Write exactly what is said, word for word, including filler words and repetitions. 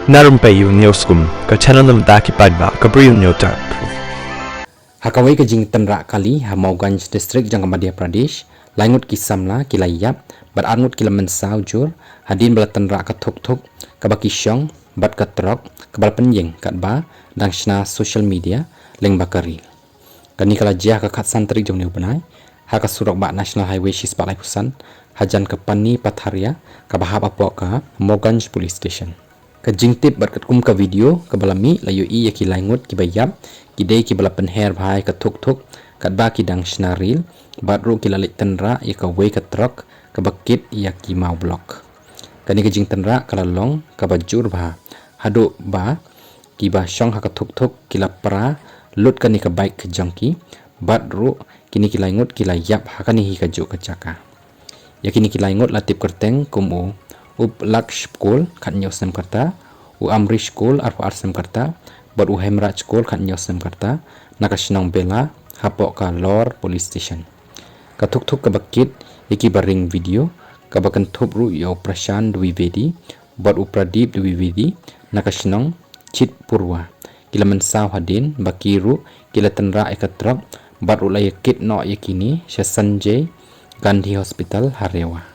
Na Rympei U News kum ka channel na bynta ki paidbah ka Bri U News Type. Ha kawei ka jingtynrah kali ha Mawganj District jong ka Madhya Pradesh, lai ngut ki samla ki la ïap bad ar ngut ki la mynsaw jur hadien ba la tynrah ka thuk thuk kaba ki shong bad ka trok kaba la pynïeng katba dang shna social media lyngba ka reel. Kane ka la jia ha ka khatsan tarik jong une u bnai ha ka surok bah National Highway shispah laiphew san hajan ka Pani Patharia kaba hap hapoh ka Mawganj Police Station. Ka jingtip bad katkum ka video kaba la mih la ïohi ïa ki lai ngut kiba ïap ki dei kiba la pynher bha ïa ka thuk thuk katba ki dang shna reel bad ruh ki la leit tynrah ïa kawei ka trok kaba kit ïa ki maw block. Kane ka jingtynrah ka la long kaba jur bha haduh ba kiba shong ha ka thuk thuk ki la pra lut kane ka bike ka jong ki bad ruh kine ki lai ngut ki la ïap ha kane hi kajuh ka jaka. Ïa kine ki lai ngut la tip kyrteng kum u Uplaksh Kol khathynñiew snem ka rta, u Amrish Kol arphew ar snem ka rta bad u Hemraj Kol khathynñiew snem ka rta na ka shnong Bela hapoh ka Lor Police Station. Ka thuk thuk kaba kit ïa kiba ring video kaba kynthup ruh ïa u Prashant Dwivedi bad u Pradip Dwivedi na ka shnong Chitpurwa ki la mynsaw hadien ba ki ruh ki la tynrah ïa ka trok bad ruh la ïa kit noh ïa kine sha Sanjay Gandhi Hospital ha Rewa.